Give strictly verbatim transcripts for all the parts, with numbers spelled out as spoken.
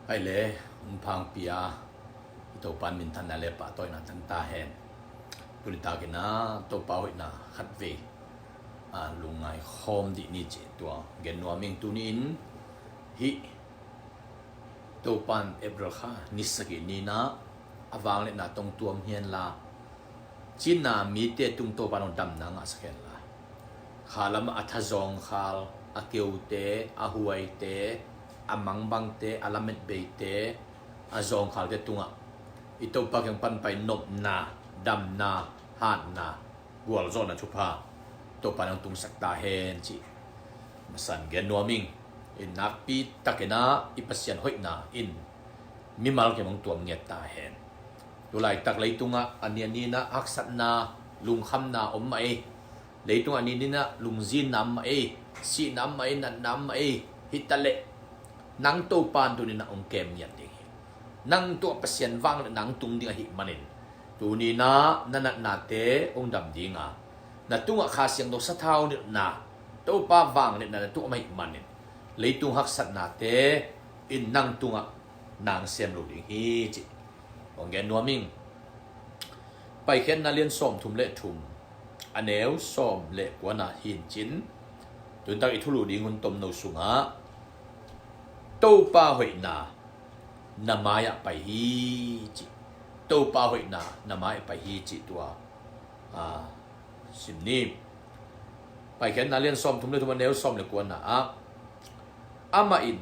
Ai le, hong pha hong pia i Topa in minthanna le pahtawina tang ta hen. Tuni takin ah Topa hoihna khatvei a lungngai khawm dih ni cih tua gen nuam ing. Tuni in hih Topa in April kha ni sagih ni-in ah a vangliatna tawh hong tuam hi hen la, Cina mite tung Topa in hong damna ngahsak hen la, kha lamah a thazawngkhal, a keute, a huaite, a mangbangte, a lametbeite, a zawngkhalte tungah i Topa kiang pan pai nopna, damna, hatna, gualzawhna thupha Topa in hong tungsak ta hen cih masa-in gen nuam ing. In nakpi takin ah i Pasian hoihna in mimal kiang hong tuam ngiat ta hen. Tu laitak leitungah a ni a ni-in ah haksatna, lungkhamna om mah ei. Leitungah a ni a ni-in ah lungzinna om mah ei, sihna om mah ei, natna om mah ei. Hi ta leh nang Topa in tuni-in ah hong kem ngiat ding hi. Nang tungah Pasian vangliatna hong tung ding ahih manin, tuni-in ah na natnate hong dam ding a, na tungah Kha Siangtho sathau nilhna, Topa vangliatna na tungah om ahih manin, leitung haksatnate in nang tungah nang sem lo ding hi cih hong gen nuam ing. Paikhiatna lian sawmthum le thum, a neu sawm le kuana hi in cin, tuni tak i thulu ding hun tomno sungah Topa hoihna na mai-ah pai hi cih, Topa hoihna na mai-ah pai hi cih tua, a, sim ni. Paikhiatna lian sawmthum le thum, a neu sawm le kuana ah, Amah in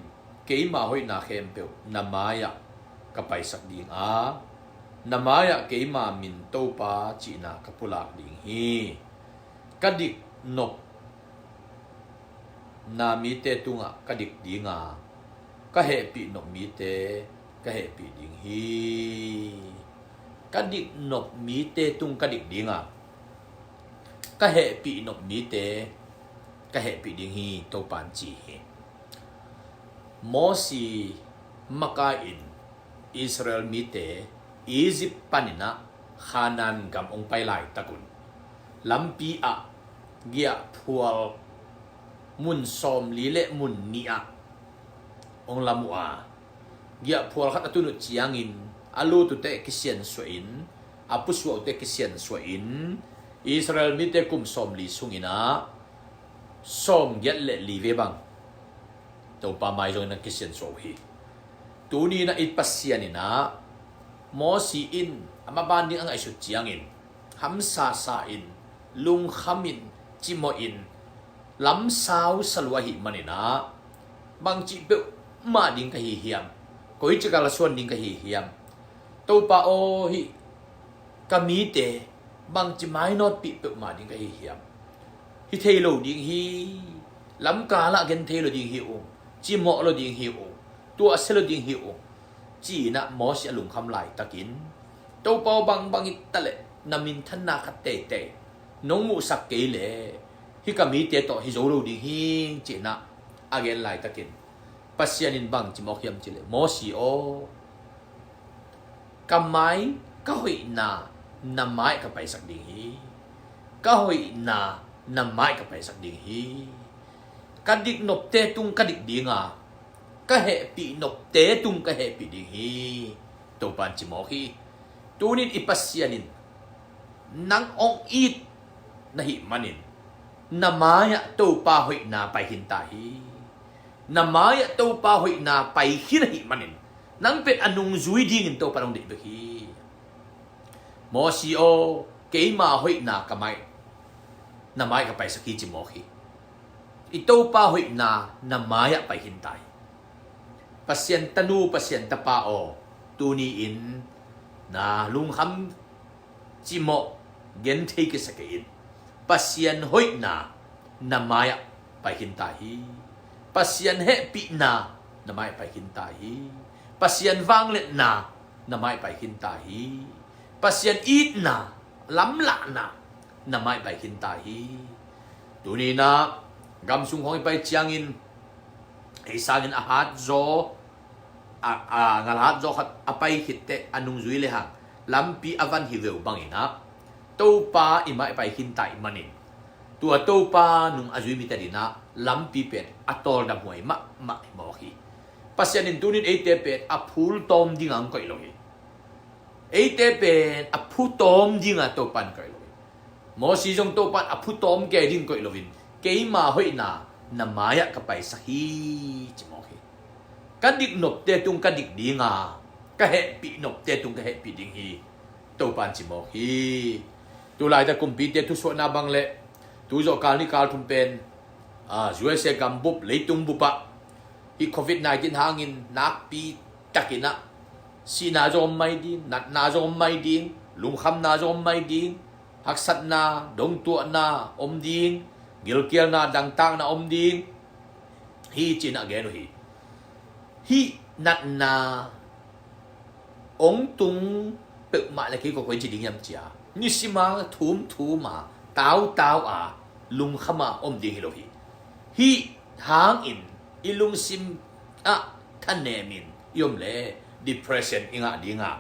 keima hoihna khempeuh na mai-ah ka paisak ding a, na mai-ah keima min Topa cihna ka pulak ding hi. Ka dik nopna mite tungah ka dik ding a, ka hehpih nop mite ka hehpih ding hi. Ka dik nop mite tung ka dik ding a, ka hehpih nop mite ka hehpih ding hi, Topa in ci hi. Mosi makai-in Israel mite Egypt panin ah Khanaan gam hong pai laitakun, lampi ah giahphual mun sawmli le mun nih ah hong lam uh a, giahphual khat a tun uh ciangin a lut uhte kisiansuah in, a pusuah uhte kisiansuah in, Israel mite kum sawmli sungin ah sawmgiat le li ve bang Topa mai zongin a kisiansuah uh hi. Tuni-in ah i Pasian in ah Mosi in a maban ding a ngaihsut ciangin hamsa sa in, lungkham in, cimawh in, lamsau sa lua ahih manin ah, bangci peuhmah ding ka hi hiam? Koici ka lasuan ding ka hi hiam? Topa aw, hih ka mite bangci mainawtpih peuhmah ding ka hi hiam? Hi thei lo ding hi. Lamkal ah gen thei lo ding hi ung, cimawh lo ding hi ung, tuahsia lo ding hi ung, ci-in ah Mosi a lungkham laitakin, Topa aw, bangbang hi ta leh na minthanna khat teitei nong muhsak kei leh hih ka mite tawh hi zo lo ding hi, ci-in ah a gen laitakin, Pasian in bang ci mawk hiam cih leh, Mosi aw, ka mai, ka hoihna na mai ka paisak ding hi. Ka hoihna na mai ka paisak ding hi. Ka dik nopte tung ka dik ding a, ka hehpih nopte tung ka hehpih ding hi, Topa in ci mawk hi. Tuni-in i Pasian in nang hong it na hih manin, na mai-ah Topa hoihna pai khin ta hi. Na mai-ah Topa hoihna pai khin ahih manin, nang pen a nungzui dingin Topa in hong deih bek hi. Mosi aw, keima hoihna ka mai, na mai ka paisak hi, ci mawk hi. I Topa hoihna na mai-ah pai khin ta hi. Pasian tanu, Pasian tapa aw, tuni-in na lungkham, cimawh, genthei kisa kei in. Pasian hoihna na mai-ah pai khin ta hi. Pasian hehpihna na mai-ah pai khin ta hi. Pasian vangliatna na mai-ah pai khin ta hi. Pasian itna, lamlahna na mai-ah pai khin ta hi. Tuni-in ah gam sung khawng i pai ciangin, ei sangin a hatzaw, a, a ngalhatzaw khat a pai khit teh a nungzui lehang lampi a van hi veu bangin ah, Topa i mai-ah pai khin ta ahih manin, tua Topa nung a zui mite adingin ah lampi pen a tawldam huai mahmah hi mawk hi. Pasian in tunin eite pen a phul tawm dinga ang koih lo hi. Eite pen a phu tawm dinga Topan koih lo hi. Mosi zong Topan a phu tawm kei ding koih loin, keima hoihna na mai-ah ka paisak hi, ci mawk hi. Ka dik nopte tung ka dik dinga, ka hehpih nopte tung ka hehpih ding hi, Topan ci mawk hi. Tulaitak kumpite thusuahna bang le tu zawhkal ni kal thum pen, ah, U S A gambup, leitung bupah hih covid nineteen hangin nakpi takinah sihna zong om mai ding, natna zong om mai ding, lungkhamna zong om mai ding, haksatna, dongtuahna om ding, gilkialna, dangtakna om ding hi, cinah gen uh hi. Hih natna ong tung peuhmah le kei ko koin ci ding hiam cia, nisima thumthuma, tautau a, lungkhama om ding hi lo hi. Hih hangin i lungsim ah thanemin i om le depression i ngah dinga,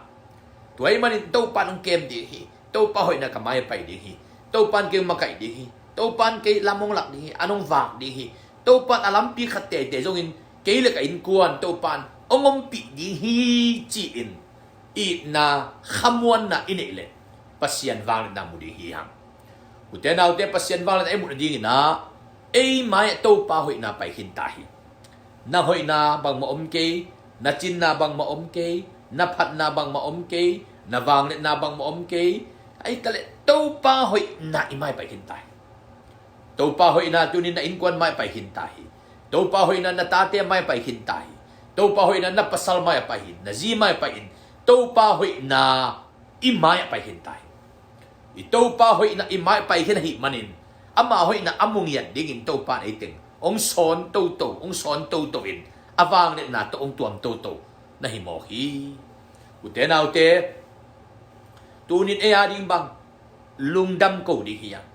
tua ahih manin Topan ong kem ding hi. Topa hoihna ka mai-ah pai ding hi. Topan kei makaih ding hi. Topan kei lam ong lak ding hi. An ong vak ding hi. Topan a lampi khat teitei zongin kei le ka innkuan Topan ong ompih ding hi, ci-in itna, khamuanna i neih leh Pasian vangliatna mu ding hi hang. Ute naute, Pasian vangliatna i muh nadingin ah ei mai-ah Topa hoihna pai khinta hi. Na hoihna bangmah om kei, na cinna bangmah om kei, na phatna bangmah om kei, na vangliatna bangmah om kei. Ahi taleh Topa hoihna i mai-ah pai khinta hi. Topa hoihna tunin na innkuan mai-ah pai khinta hi. Topa hoihna na tate mai-ah pai khinta hi. Topa hoihna na pasal mai-ah pai hi. Na zi mai-ah pai in. Topa hoihna i mai-ah pai khinta hi. I Topa hoihna i mai-ah pai khin ahih manin, ama hoihna a mu ngiat dingin Topan ei teng ong sawn toto, ong sawn toto in a vangliatna tawh ong tuam toto na hi mawk hi. Ute naute, tunin ei a ding bang lungdam ko ding hi hang.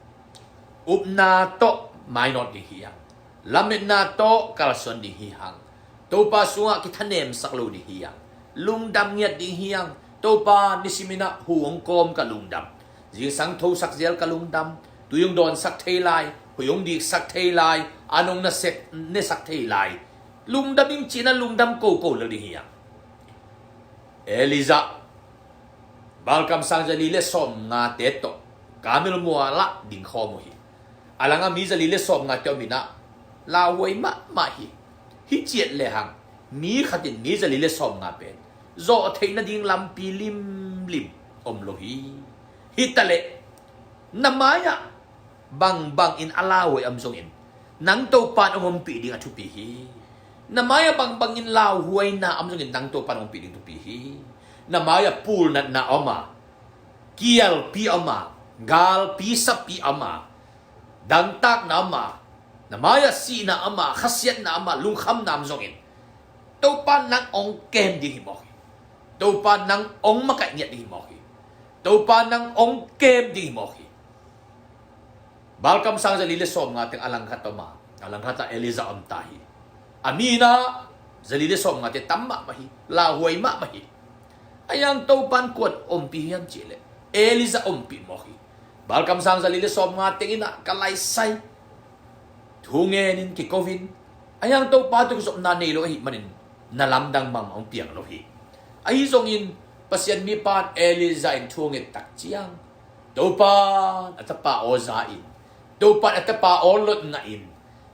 Upna tawh mainawt ding hi hang. Lametna tawh kalsuan ding hi hang. Topa sungah kithanemsak lo ding hi hang. Lungdam ngiat ding hi hang. Topa nisiminah hu ong kawm ka lungdam. Zingsang thosak zial ka lungdam. Tui ong dawnsak thei lai, hui ong diksak thei lai, an ong nasek nesak thei lai. Lungdam ing cinah lungdam koko lel ding hi hang. Elijah Balkamsang zali le sawmngate tawh Karmel mualah dingkhawm uh hi. A langah mi zali le sawmngate om inah lauhuai mahmah hi. Hih ciat lehang mi khatin mi zali le sawmnga pen zawh theih nading lampi limlim om lo hi. Hi taleh na mai-ah bangbangin a lauhuai om zongin nang Topan ong ompih ding a thupi hi. Na mai-ah bangbangin lauhuaina om zongin nang Topan ong ompih ding thupi hi. Na mai-ah pulnatna om a, kialpi om a, galpi sapi om a, dangtakna om a, na mai-ah sihna om a, khasiatna om a, lungkhamna om zongin Topan nang ong kem ding hi mawk hi. Topan nang ong makaih ngiat ding hi mawk hi. Topan nang ong kem ding hi mawk hi. Balkamsang zali le sawmnga teng a langkhat om a, a langkhatah Elijah om ta hi. A mi inah zali le sawmngate tam mahmah hi. Lauhuai mahmah hi. Ahi hang Topan kuan ompih hiam cihleh Elijah ompih mawk hi. Balkamsang zali le sawmnga teng inah ka laisai thu ngenin kiko in, ahi hang Topa tawh kizopna nei lo ahih manin na lamdang bangmah hong piang lo hi. Ahi zongin Pasian mipa Elijah in thu hong nget tak ciang Topa in a tapa aw za in, Topa in a tapa aw lot ngah in,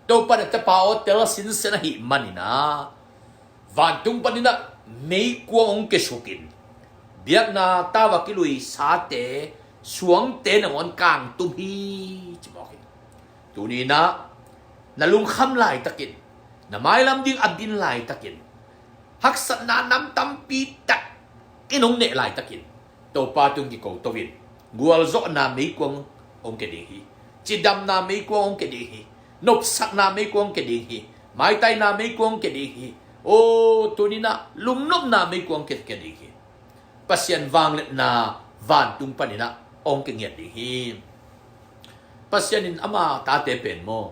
Topa in a tapa aw tel sinsen ahih manin ah vantung panin ah meikuang hong kisukin, biakna tau a kiluisate suangte nangawn kangtum hi, ci mawk hi. Tuni inah na lungkham laitakin, na mailam ding a din laitakin, haksatna nam tampi tak in hong neh laitakin Topa tung kiko to in. Gualzawhna meikuang hong kia ding hi. Cidamna meikuang hong kia ding hi. Nopsakna meikuang hong kia ding hi. Maitaina meikuang hong kia ding hi. Aw, tuni inah lungnopna meikuang hong kia, kia ding hi. Pasian vangliatna vantung panin ah hong kia ngiat ding hi. Pasian in ama tate pen maw,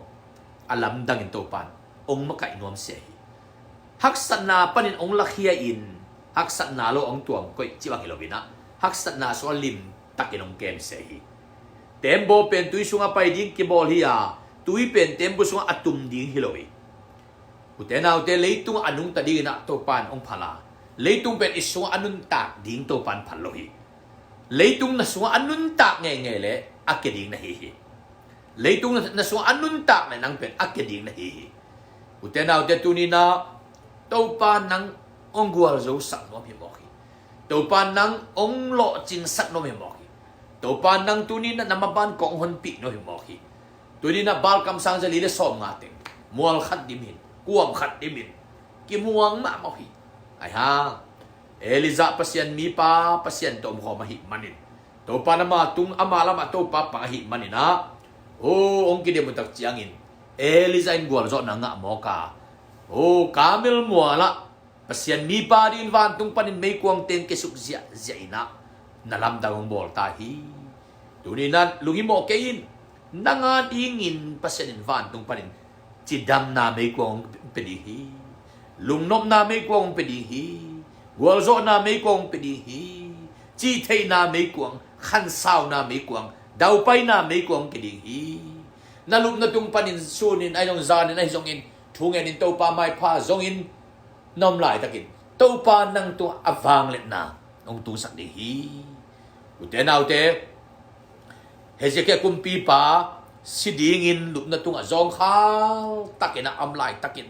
a lamdangin Topan hong makaih nuam se hi. Haksatna panin hong lakhia in, haksatna lo hong tuam koih cih bang hi lo inah, haksatna sungah limtakin hong kem se hi. Tembaw pen tui sungah pai ding kibawl hi a, tui pen tembaw sungah a tum ding hi lo hi. Ute naute, leitung a nungta dingin ah Topa in hong phal a, leitung pen i sungah a nuntak ding Topa in phal lo hi. Leitung na sungah a nuntak ngeingei leh a kia ding na hi hi. Leitung na, na sungah a nuntak leh nang pen a kia ding na hi hi. Ute naute, tuni-in ah Topa nang hong gualzosak nuam hi mawk hi. Topa nang hong lawhcingsak nuam hi mawk hi. Topa nang tuni-in ah na maban kong honpih nuam hi mawk hi. Tuni-in ah Baal kamsang zali le sawmnga teng, mual khat dimin, kuam khat dimin, kimuang mahmah uh hi. Ahi hang Elijah Pasian mipa, Pasian tawh omkhawm ahih manin, Topa in ama tung, ama lamah Topa pang ahih manin ah, oh, hong kidem uh tak ciangin Elijah in gualzawhna ngah mawk a, oh, Karmel mualah Pasian mipa dingin vantung panin meikuang teng kiasuk ziahziah in ah na lamdang hong bawl ta hi. Tuni-in ah lunghimawh kei in. Nang a dingin Pasian in vantung panin cidamna meikuang hong pia ding hi. Lungnopna meikuang hong pia ding hi. Gualzawhna meikuang hong pia ding hi. Cihtheihna meikuang, khansauna meikuang, daupaina meikuang hong pia ding hi. Na lupna tung panin sunin ahi zong, zanin ahi zongin, thungen in, Topa maipha zongin na om laitakin Topa nang tungah a vangliatna hong tungsak ding hi. Ute naute, Hezekiah kumpipa si dingin lupna tungah zawngkhal takin a om laitakin,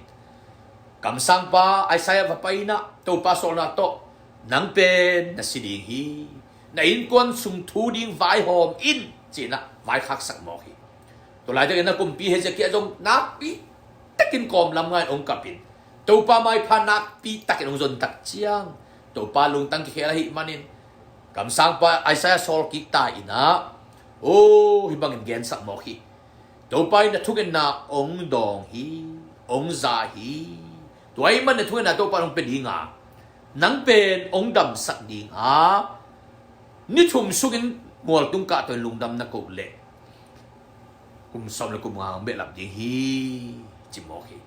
kamsangpa Isaiah va pai in ah Topa sawlna tawh, nang pen na si ding hi. Na innkuan sung thu ding vaihawm in, ci-in ah vaikhaksak mawk hi. Tua laitakin a kumpi Hezekiah zong nakpi takin kawmlam ngai-in hong kap in, Topa maipha nakpi takin hong zon tak ciang, Topa lungtang kikhel ahih manin, kamsangpa Isaiah sawl kik ta in ah, oh, hih bangin gensak mawk hi. Topa in na thungetna hong dawng hi, hong za hi. Tua ahih manin na thungetna Topa in hong pia ding a, nang pen hong damsak ding a, ni thum sungin mualtung kahto in lungdam na koh leh kum sawm le kum nga hong behlap ding hi, ci mawk hi.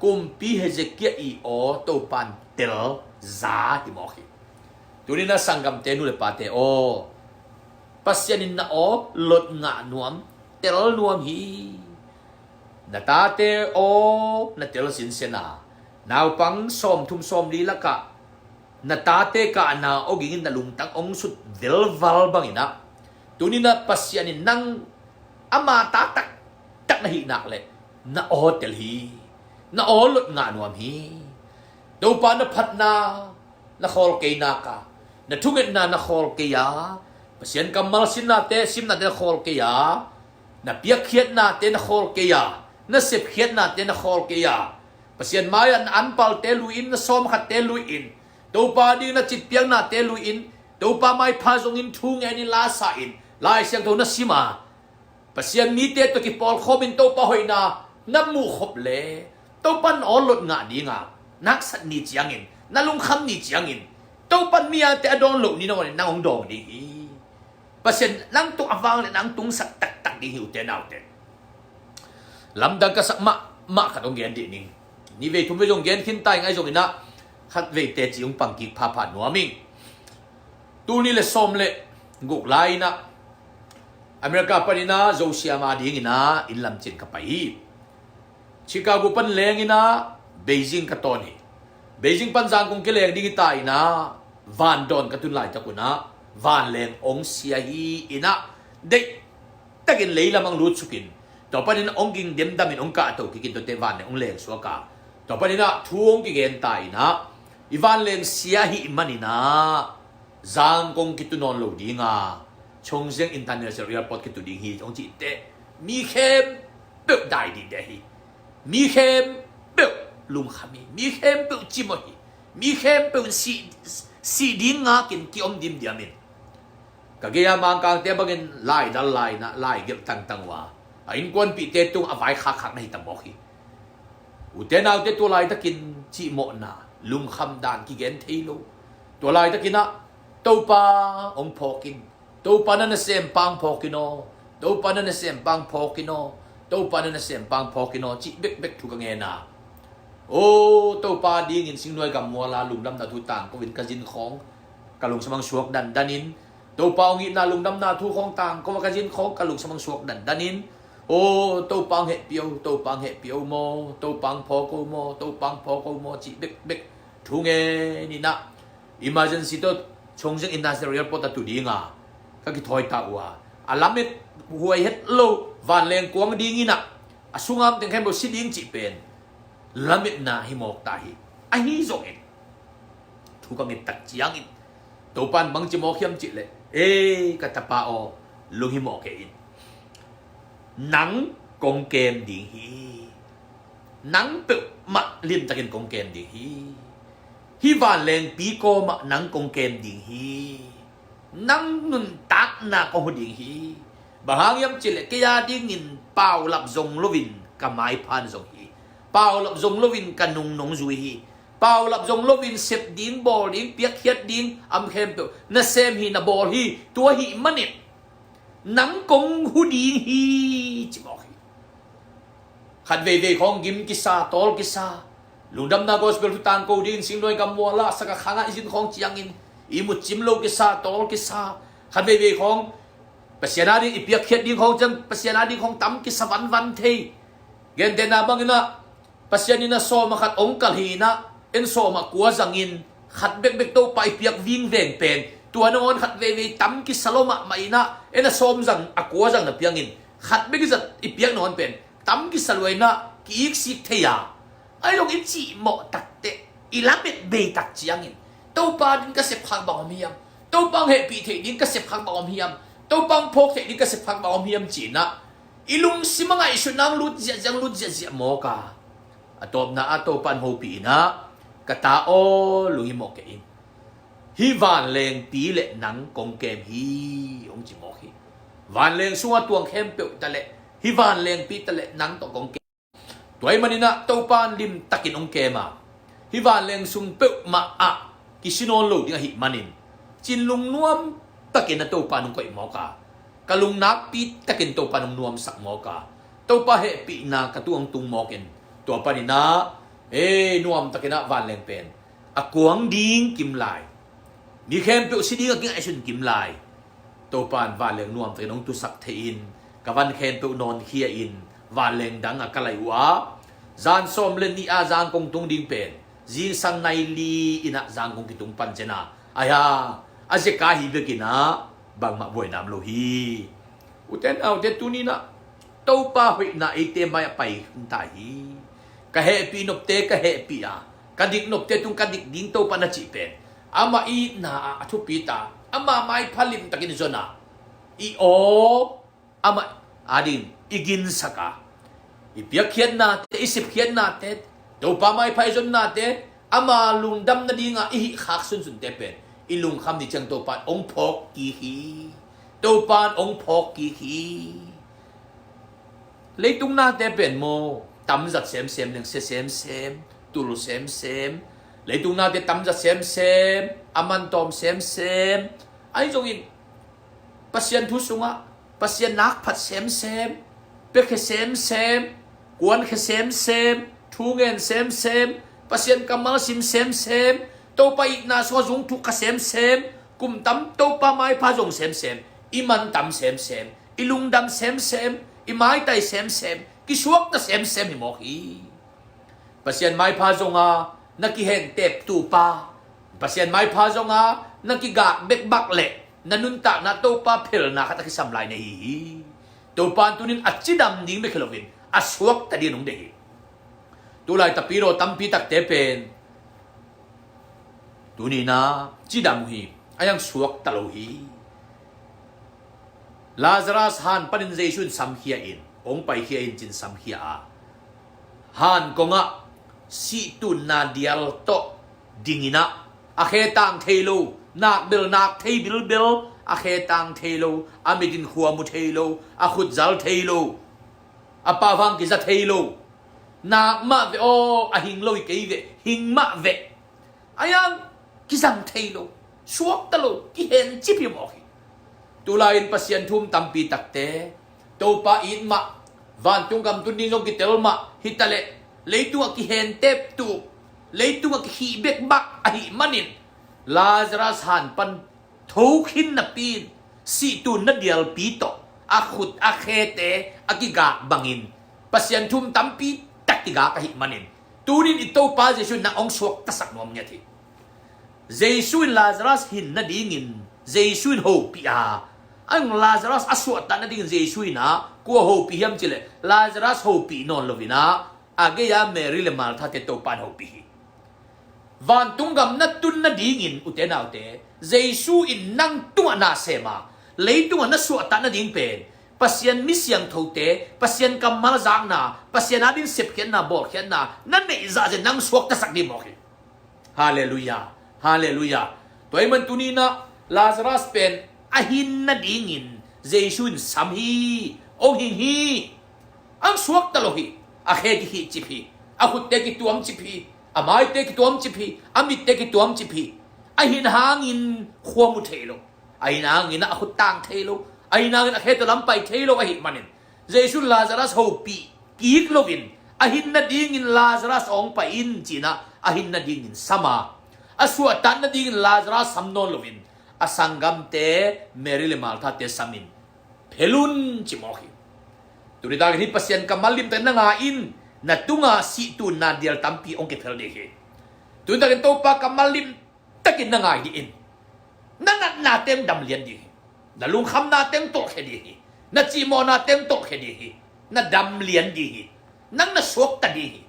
Kumpi Hezekiah i aw Topa in tel za hi mawk hi. Tuni-in ah sanggamte, nu le pate aw, Pasian in na aw lot ngah nuam, tel nuam hi. Na tate aw na tel sinsen a, naupang sawmthum sawmli lakah na tate kahna aw gingin na lungtang hong sut velval bangin ah, tuni-in ah Pasian in nang ama ta taktak na hih nak leh na aw tel hi. Na aw lot ngah nuam hi. Topa na phatna na khawl kei nak a, na thungetna na khawl kei a, Pasian kammal sinnate, simnate na khawl kei a, na piakkhiatnate na khawl kei a, na sepkhiatnate na khawl kei a, Pasian mai-ah na anpalte lui-in, na sawmkhatte lui-in, Topa ding na citpiaknate lui-in, Topa maipha zongin thu ngenin, la sa-in, Lai Siangtho na sim a, Pasian mite tawh kipawlkhawmin Topa hoihna na muhkhop leh, Topa in na aw lot ngah ding a, na haksat ni ciangin, na lungkham ni ciangin, Topa in mi-ate a dawn loh ni nangawn in nang hong dawng ding hi. Pasian nang tung a vangliatna hong tungsak taktak ding hi, ute naute. Lamdang ka sak mahmah khat hong gen dih ning. Ni vei thum vei zong gen khin ta ing, ahi zongin ah khatvei teci hong pang kik phapha nuam ing. Tul nih le sawm le guk lai-in ah America panin ah Zosiam a dingin ah inn lam ciang ka pai hi. Chicago pan lengin ah Beijing ka tawn hi. Beijing pan Zangkong kileng ding hi ta in ah, vandawn ka tun laitak un ah vanleng hong sia hi in ah, deih takin leilam ah hong lut sukin, tua panin hong ging demdamin hong kahto kikin, tuate vanleng hong leng suak a, tua panin ah thu hong kigen ta in ah, i vanleng sia ahih manin ah Zangkong kitu nawn lo ding a, Chongzeng International Airport kitu ding hi hong cih teh, mi khempeuh dai dih deh hi. Mi khempeuh lungkham hi. Mi khempeuh cimawh hi. Mi khempeuh in sih, sih ding ngakin ki-om dimdiam in, ka gei-a Mangkangte bangin laidal lai-in ah laigelh tangtang uh a, a innkuanpihte tung a vaikhakkhak na hi ta mawk hi. Ute naute, tua laitakin cimawhna, lungkham dan kigen thei lo. Tua laitakin ah Topa hong phawk in, Topa na nasem pa hong phawk in aw, Topa na nasem pa hong phawk in aw, Topa na nasem pa hong phawk in aw, cih bekbek thu ka ngen a, aw, Topa dingin Singnuai gam mual a lungdamna thu tangko in ka zin khawng ka lungsim ah hong suak dandan in, Topa hong itna lungdamna thu khawng tangko a ka zin khawng ka lungsim ah hong suak dandan in, Aw, Topa hong hehpih o, Topa hong hehpih o maw, Topa hong phawk o maw, Topa hong phawk o maw cih bekbek thu ngen inah, emergency tawh Chongqing International Airport a tu dinga ka kithawi ta uh a, a lamet huai het lo, vanleng kuang ding inah, a sunga om teng khempeuh si ding cih pen lametna hi mawk ta hi. Ahi zongin thu ka nget tak ciangin Topa in bang ci mawk hiam cih leh, "Ei, ka tapa aw, lunghimawh kei in. Nang kong kem ding hi. Nang peuhmah limtakin kong kem ding hi. Hih vanlengpi kawmah nang kong kem ding hi. Nang nuntakna kong hu ding hi. Bang hang hiam cih leh kei a dingin paulap zong loin ka maipha zong hi. Paulap zong loin ka nung nong zui hi. Paulap zong loin sep ding, bawl ding, piakkhiat ding, a om khempeuh na sem hi, na bawl hi. Tua ahih manin nang kong hu ding hi," ci mawk hi. Khat veivei khawng gim kisa, tawl kisa, lungdamna gospel thu tangko dingin singluai gam mual ah saka khang ah i zin khawng ciangin ihmut cim lo kisa, tawl kisa. Khat veivei khawng Pasian a ding i piakkhiat ding khawng ciang, Pasian a ding khawng tam kisa vanvan thei. Gentehna bangin ah Pasian in a sawm a khat hong kalh hi inah, en sawm a kua zangin khat bekbek Topa i piak vingveng pen, tua nangawn khat veivei tam kisa lo mahmah inah, en a sawm zang a kua zang na piangin khat bek i zat i piak nangawn pen tam kisa lua inah ki-iksik thei a. Ahi zong i cihmawh takteh, i lamet bei tak ciangin, "Topa ding ka sepkhak bang om hiam? Topa hong hehpih theih ding ka sepkhak bang om hiam? Topa hong phawk theih ding ka sepkhak bang om hiam?" ci inah i lungsim a ngaihsutna hong lut ziahziah, hong lut ziahziah mawk a, a tawpna ah Topa in hopih inah, "Ka ta aw, lunghimawh kei in. Hih vanlengpi le nang kong kem hi," hong ci mawk hi. Vanleng sungah tuang khempeuh ta leh, hih vanlengpi ta leh nang tawh kong kem. Tua ahih manin ah Topa in limtakin hong kem a, hih vanleng sung peuhmah ah kisi nawn lo ding ahih manin, cin lungnuam takin a Topa in hong koih mawk a, ka lung nakpi takin Topa in hong nuamsak mawk a, Topa hehpihna ka tungah hong tung mawkin, tua panin ah, ei, nuamtakin ah vanleng pen a kuang ding kim lai, mi khempeuh si ding a kingaihsun kim lai, Topa in vanleng nuamtakin hong tusak thei in, ka van khempeuh nawnkhia in, vanleng dang ah ka laih uh a, zan sawm le nih a Zangkong tung ding pen, zingsang nai li in ah Zangkong kitung pan ciang a, ahi a, a zeka hi bek in ah bangmah buaina om lo hi. Ute naute, tuni in ah Topa hoihna eite mai ah pai hun ta hi. Ka hehpih nopte ka hehpih a, ka dik nopte tung ka dik ding Topa na cih pen, amah i itna ah a thupi ta, ama maipha limtakin zon a, i aw, amah a ding i ginsak a, i piakkhiatnate, i sepkhiatnate, Topa maipha i zonnate, ama lungdam nading a i hih khak sunsunte pen, i lungkham ni ciang Topa in hong phawk kik hi. Topa in hong phawk kik hi. Leitung nate pen maw, tamzat semsem, lengsia semsem, tul semsem, leitung nate tamzat semsem, a man tawm semsem. Ahi zongin Pasian thu sungah Pasian nakphat semsem, piakhia semsem, kuankhia semsem, thu ngen semsem, Pasian kammal sim semsem, Topa itna sungah zungthuk kha semsem, kum tam Topa maipha zong semsem, i man tam semsem, i lungdam semsem, i maitai semsem, kisuakta semsem hi mawk hi. Pasian maipha zonga na kihentep tupa, Pasian maipha zonga na kigak bekbak leh na nuntakna Topa phelna khat a kisam lai na hi hi. Topa in tunin a cidam ding bek hi loin a suakta dingin hong deih hi. Tulai tapidaw tampi takte pen tuni in ah cidam uh hi, a hiang suakta lo hi. Lazarus han panin Jesu in samkhia in, hong paikhia in ci-in samkhia a, han kongah sihtunna dial tawh ding in ah, a khe tang thei lo, nak bel nak thei bilbel, a khe tang thei lo, a mit in khua mu thei lo, a khut zal thei lo, a pau hang kiza thei lo, nak mah veh aw, a hing lo hi kei veh, hing mah veh, a hiang kizang thei lo, suakta lo, kihencip hi mawk hi. Tulai-in Pasian thu um tampi takte, Topa it mah, vantung gam tun ding zong kitel mah, hi taleh leitungah kihentep tuk, leitungah kikhih bekbak ahih manin, Lazarus han pan thokhin napi-in, sihtunna dialpi tawh a khut a khete a kigak bangin Pasian thu tampi tak kigak ahih manin, tunin i Topa Jesu in nang hong suaktasak nuam ngiat hi. Jesu in Lazarus hin nadingin Jesu in hopih a, a Lazarus a suahtak nadingin Jesu in ah kua hopih hiam cih leh Lazarus hopih nawn loin ah, a gei-a Mary le Martha te Topa in hopih hi. Vantung gam na tun nadingin, ute naute, Jesu in nang tungah na sem a, leitungah na suahtak nading pen Pasian mi siangthote, Pasian kammal zakna, Pasian adingin sepkhiatna, bawlkhiatna na neih zahzah nang suaktasak ding mawk hi. Halleluiah. Halleluiah. Tua ahih man tuni-in ah Lazarus pen a hin nadingin Jesu in sam hi. Hong hing hi. Hong suakta lo hi. A khe kihihcip hi. A khutte kituamcip hi. A maite kituamcip hi. A mitte kituamcip hi. A hin hangin khua mu thei lo. A hin hangin ah a khut tang thei lo. A hin hangin a khe tawh lam pai thei lo ahih manin, Jesu in Lazarus hopih kik loin, a hin nadingin Lazarus hong pai in ci-in ah, a hin nadingin sam a, a suahtak nadingin Lazarus sam nawn loin, a sanggamte Mary le Martha te samin phel un ci mawk hi. Tuni takin hih Pasian kammal limtakin na ngai in, na tungah sih tunna dial tampi hong kiphel ding hi. Tuni takin Topa kammal lim takin na ngai dih in. Na natna teng dam lian ding hi. Na lungkhamna teng tolhkhia ding hi. Na cihmawhna teng tolhkhia ding hi. Na dam lian ding hi. Nang na suakta ding hi.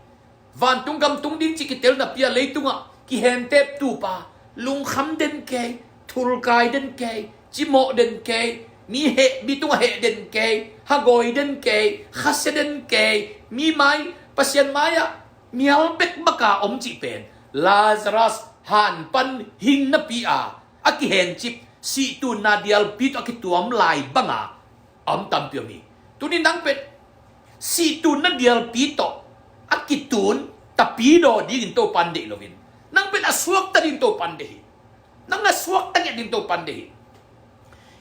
Vantung gam tung ding cih kitel napi-a leitungah kihentep tupa, lungkham den kei, thulkai den kei, cimawh den kei, mi heh, mi tungah heh den kei, hagawi den kei, khasia den kei, mi mai, Pasian mai-ah mial bekbaka om cih pen Lazarus han pan hing napi-a a kihencip sih tunna dialpi tawh a kituam lai banga a om tampi om hi. Tuni nang pen sih tunna dialpi tawh a kitun tapidaw dingin Topan deih loin, nang pen a suakta dingin Topan deih hi. Nang a suakta ngiat dingin Topan deih hi.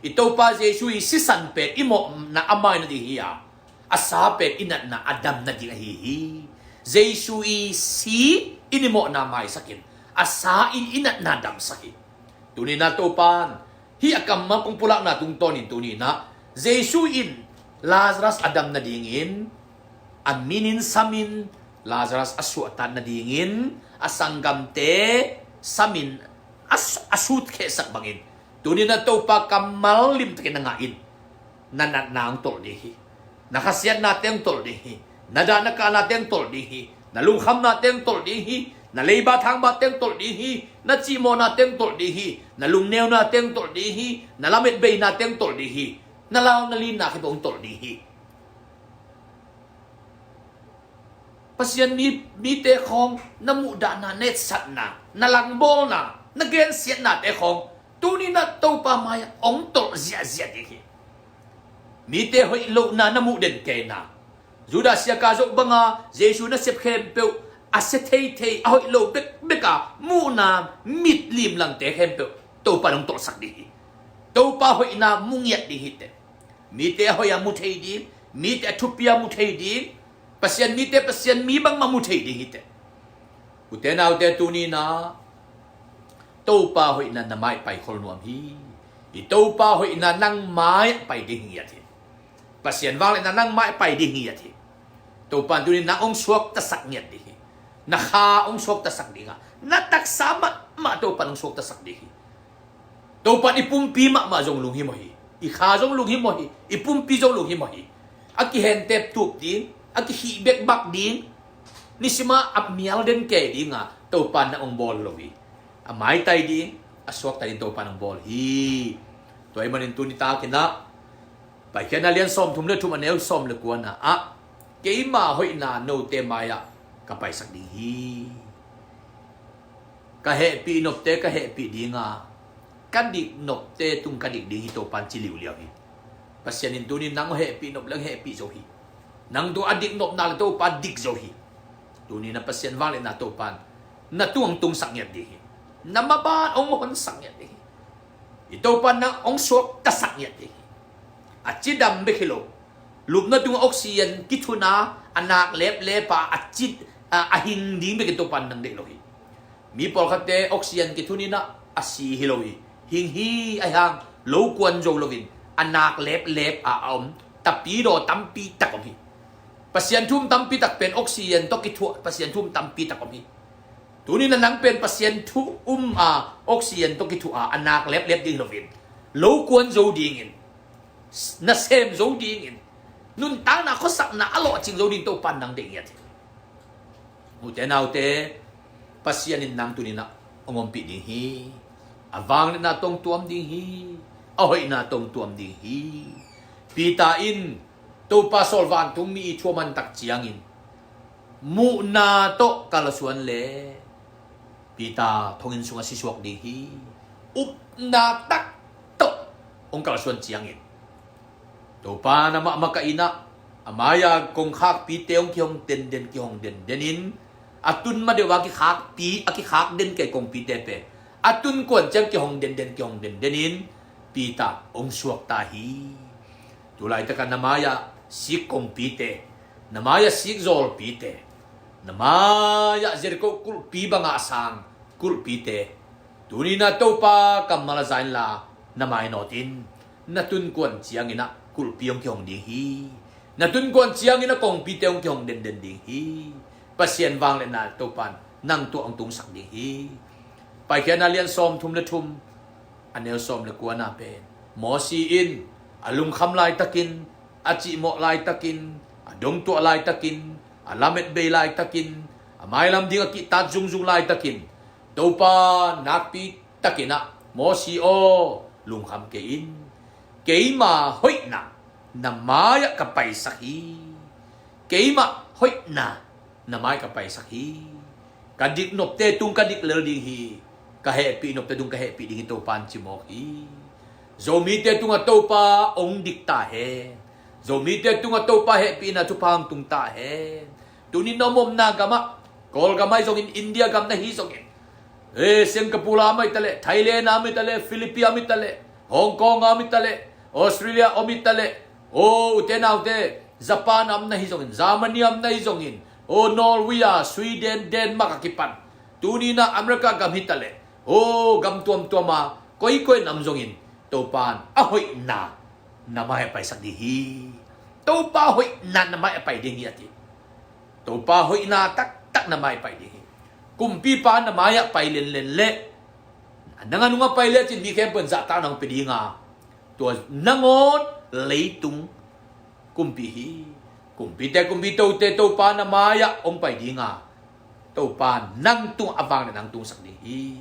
I Topa Jesu i sisan pen i mawhna a mai nading hi a, a sa pen i natna a dam nading ahi hi. Jesu i si in i mawhna maisakin, a sa in i natna damsak hi. Tuni-in ah Topan hih a kammal kong pulakna tungtawnin tuni-in ah Jesu in Lazarus a dam nadingin a minin samin, Lazarus a suahtak nadingin a sanggamte samin a, a sutkhehsak bangin, tuni-in ah Topa kammal limtakin na ngah in. Na natna hong tolh ding hi. Na khasiatna teng tolh ding hi. Na dah na kahnate hong tolh ding hi. Na lungkhamnate hong tolh ding hi. Na leiba thangbate hong tolh ding hi. Na cihmawhnate hong tolh ding hi. Na lungneunate hong tolh ding hi. Na lametbeinate hong tolh ding hi. Na lau na linna khempeuh hong tolh ding hi. Pasian mi, mite khawng na muhdahna, na etsatna, na langbawlna, na gensiatnate khawng tuni-in ah Topa mai-ah hong tolh ziahziah ding hi. Mite hoih lohna na muh den keina, Judas Iskariot banga Jesu nasep khempeuh a sia theithei, a hoih lo bekbeka muhna mitlimlangte khempeuh Topa in hong tolhsak ding hi. Topa hoihna mu ngiat ding hi teh. Mite a hoih a mu thei ding, mite a thupi a mu thei ding, Pasian mite Pasian mi bangmah mu thei ding hi teh. Ute naute, tuni-in ah Topa hoihna na mai-ah paikhol nuam hi. I Topa hoihna nang mai-ah pai ding hi ngiat hi. Pasian vangliatna nang mai-ah pai ding hi ngiat hi. Topa in tuni-in nang hong suaktasak ngiat ding hi. Na kha hong suaktasak ding a, na taksa mahmah Topa in hong suaktasak ding hi. Topa in i pumpi mahmah zong lunghimawh hi. I kha zong lunghimawh hi. I pumpi zong lunghimawh hi. A kihentep tup ding, a kikhih bekbak ding, nisim a a mial den kei ding a Topa in nang hong bawl lo hi. A maitai ding, a suakta ding Topa in hong bawl hi. Tua ahih manin tuni takin ah Paikhiatna lian sawmthum le thum, a neu sawm le kuana ah, keima hoihna note mai-ah ka paisak ding hi. Ka hehpih nopte ka hehpih ding a, ka dik nopte tung ka dik ding hi, Topa in ci liuliau hi. Pasian in tuni-in nang hehpih nop leng hehpih zo hi. Nang tung a dik nopna le Topa dik zo hi. Tuni-in ah Pasian vangliatna Topa in na tung hong tungsak ngiat ding hi. Na maban hong honsak ngiat ding hi. I Topa in nang hong suaktasak ngiat ding hi. A cidam bek hi lo, lupna tungah oxygen kithun a, a nak leplep a, a ci, a, a hing ding bek in Topa in nang deih lo hi. Mi pawlkhatte oxygen kithun in ah a si hi lo hi. Hing hi, ahih hang lo kuan zo loin a nak leplep a a om tapidaw tampi tak om hi. Pasian thu um tampi tak pen oxygen tawh kithuah Pasian thu um tampi tak om hi. Tuni na nang pen Pasian thu um a oxygen tawh kithuah a a nak leplep ding hi loin, lo kuan zo dingin, nasem zo dingin, nuntakna khuasakna a lawhcing zo ding Topan nang deih ngiat hi. Ute naute, Pasian in nang tuni na hong ompih ding hi. A vangliatna tawh hong tuam ding hi. A hoihna tawh hong tuam ding hi. Peter in Topa sawl vantung mi i thu a man tak ciangin muhna tawh kalsuan le Peter thonginn sungah sisuak ding hi. Upna tak tawh hong kalsuan ciangin Topa na mahmah ka in ah, a mai-a kongkhakpite hong kihong denden, kihong denden in, a tun ma deuh a kikhakpi, a kikhak den kei kongpite pen a tun kuan ciang kihong denden, kihong denden in Peter hong suak ta hi. Tulaitak a na mai-a sik kongpite, na mai-a sik zawlpite, na mai-a Jericho kulhpi bangah a sang kulhpite, tuni na Topa kammal a za inla na mainawt in. Na tun kuan ciangin ah kulhpi hong kihong ding hi. Na tun kuan ciangin ah kongpite hong kihong denden ding hi. Pasian vangliatna Topan nang tungah hong tungsak ding hi. Paikhiatna lian sawmthum le thum, a neu sawm le kuana pen Mosi in a lungkham laitakin, a cihmawh laitakin, a dongtuah laitakin, a lamet bei laitakin, a mailam ding a kihtat zungzung laitakin, Topa nakpi takin ah, Mosi aw, lungkham kei in. Keima hoihna na mai-ah ka paisak hi. Keima hoihna na mai-ah ka paisak hi. Ka dik nopte tung ka dik lel ding hi. Ka hehpih nopte tung ka hehpih ding hi, Topan ci mawk hi. Zomite tungah Topa hong dik ta hen. Zomite tungah Topa hehpihna thupha hong tung ta hen. Tuni na om omna gamah, Kawlgam ahi zongin, India gam na hi zongin, eh, Singapore a om hi ta leh, Thailand a om hi ta leh, Philippines a om hi ta leh, Hong Kong a om hi ta leh, Australia a om hi ta leh, oh, ute naute, Japan a om na hi zongin, Germany a om na hi zongin, oh, Norway a, Sweden, Denmark a kipan, tuni na America gam hi ta leh, oh, gam tuamtuam a koikoi na om zongin, Topan a hoihna na mai-ah paisak ding hi. Topa hoihna na mai-ah pai ding hi a ti. Topa hoihna taktak na mai-ah pai ding hi. Kumpipa na mai-ah pai lenlen leh, nang a nungah pai lecin mi khempeuh in zahtakna hong pia ding a, tua nangawn leitung kumpi hi. Kumpite kumpi, Tote Topa na mai-ah hong pai ding a, Topa nang tungah a vangliatna hong tungsak ding hi.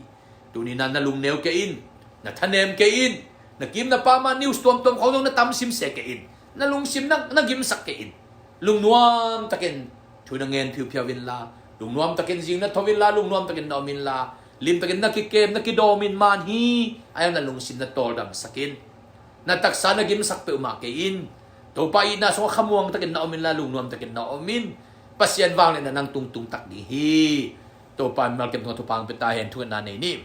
Tuni na na lungneu kei in, na thanem kei in. Na kim na pam a news tuamtuam khawng zong na tamsim se kei in. Na lungsim na, na gimsak kei in. Lungnuam takin thu na ngen phiuphiau inla, lungnuam takin zing na tho inla, lungnuam takin na om inla, lim takin na kikem, na kidawm in man hi. Ahi zong na lungsim na tawldamsak in. Na taksa na gimsak peuhmah kei in. Topa itna sungah khamuang takin na om inla, lungnuam takin na om in. Pasian vangliatna nang tung tungtak ding hi. Topa mimal kim tungah thupha hong pia ta hen. Thungetna nei ni.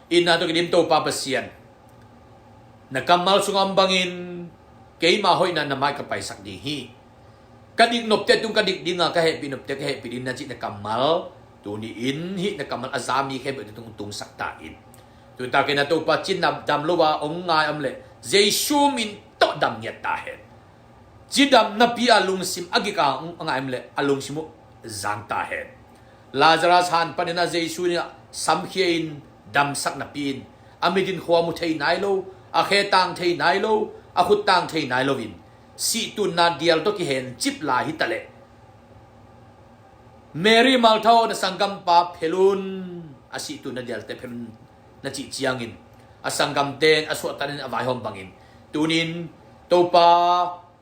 Itna tawh kidim Topa Pasian, na kammal sungah om bangin keima hoihna na mai-ah ka paisak ding hi. Ka dik nopte tung ka dik ding a, ka hehpih nopte ka hehpih ding na cih na kammal, tuni in hih na kammal a za mi khempeuh tung, tungsak ta in. Tuni takin a Topa, cidam lo a hong ngai om leh Jesu min tawh dam ngiat ta hen. Cidam napi a lungsim a gik a hong ngai om leh a lungsim uh zang ta hen. Lazarus han panin a Jesu in a samkhia in damsak napi in, a mit in khua mu thei nai lo, a khe tang thei nai lo, a khut tang thei nai loin, sihtunna dial tawh kihencip lai hi ta leh, Mary, Martha aw, na sanggampa phel un, a sihtunna dialte phel un, na cih ciangin, a sanggamte in a suahtatin a vaihawm bangin, tuni in Topa,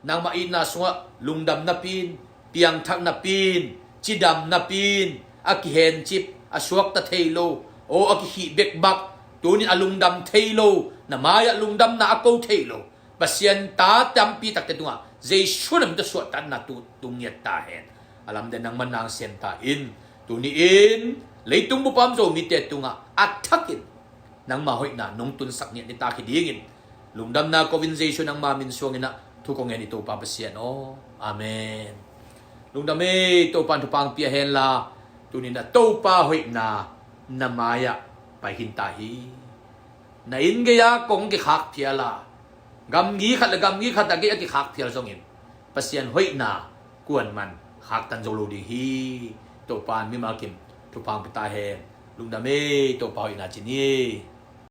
nangmah itna sungah lungdam napi in, piangthak napi in, cidam napi in, a kihencip, a suakta thei lo, aw, a kikhih bekbak, tuni in a lungdam thei lo, na mai-ah lungdamna a ko thei lo Pasian ta tampi takte tungah Jesu na min tawh suahtakna tung, tung ngiat ta hen. A lamte nangman nang sem ta in, tuni in leitung bup a om Zomite tungah a thakin nangma hoihna nong tunsak ngiat nitak hi dingin, lungdamna ko in Jesu nangma min suangin a thu kong ngen hi Topa Pasian aw. Amen. Lungdam ei, Topa in thupha hong pia henla, tuni in a Topa hoihna na mai-ah pai khin ta hi. Na inn gei-a kong kikhak phial a, Gamgi khat le gamgi khat a gei a kikhak phial zongin Pasian hoihna kuaman khaktan zo lo ding hi. Topa in mimal kim thupha hong pia ta hen. Lungdam ei, Topa hoihna ci ni.